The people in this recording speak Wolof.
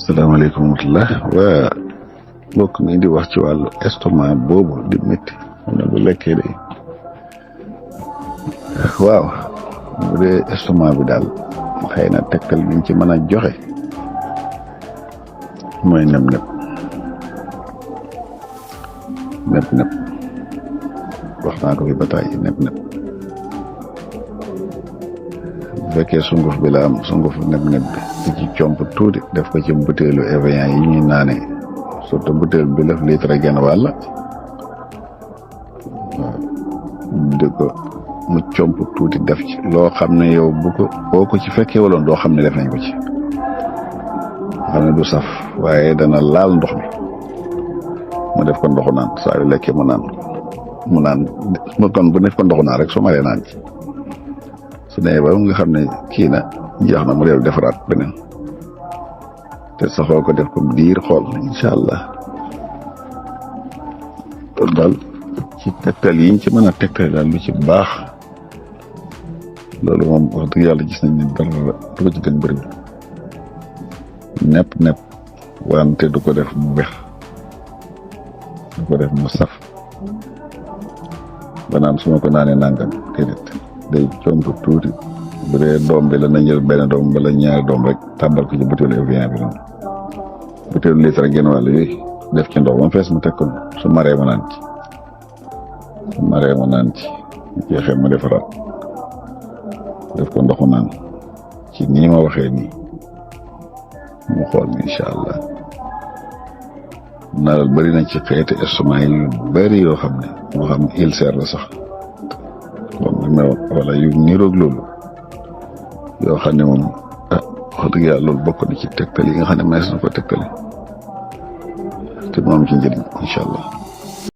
salaamaaleykum wa rahmatulah waa mbokk mi di wax ci wàllu estomac boobu di métti mu ne bu lekkee de waaw bu dee estomac bi daal xëy na tegtal biñ ci mën a joxe mooy neb-neb wax naa ko fi ba tàyyi neb-neb bu fekkee sunguf bi la am sunguf neb-neb bi di ci comp tuuti def ko ci butéelu Evian yi ñuy naane surtout butéel bi def litre genn wàll di ko mu comp tuuti def ci loo xam ne yow boo ko ci fekkee waloon doo xam ne def nañ ko ci xam ne du saf waaye dana laal ndox mi mu def ko ndoxu naan saa yu lekkee mu naan kon bu def ko ndoxu naan rek su maree naan ci su nee ba nga xam ne kii na jeex na mu def defaraat beneen te saxoo ko def ko diir xool incha allah loolu daal ci tegtal yiñ ci mën a tegtal daal lu ci baax loolu moom wax dëgg yàlla gis nañ ne dara du ko ci gën bëri nepp wante du ko def mu wex du ko def mu saf ba naan su ma ko naanee nangam déedéet day comp tuuti bu dee doom bi la na jël benn doom wala ñaari doom rek tàmbal ko ci butéelu Evian bi noonu butéelu litre ak genn wàll yooyu def ci ndox moom fees mu teg ko su maree mu naan ci jeexee mu defaraat def ko ndoxu naan ci nii ma waxee nii mu xool ni incha allah naal bëri na ci xeeti estomac yu bëri yoo xam ne moo xam ulcère la sax wala yu niroog loolu yoo xam ne moom wax dëgg yàlla loolu bokk na ci tegtal yi nga xam ne mees na ko tegtali te moom ci njëriñ incha allah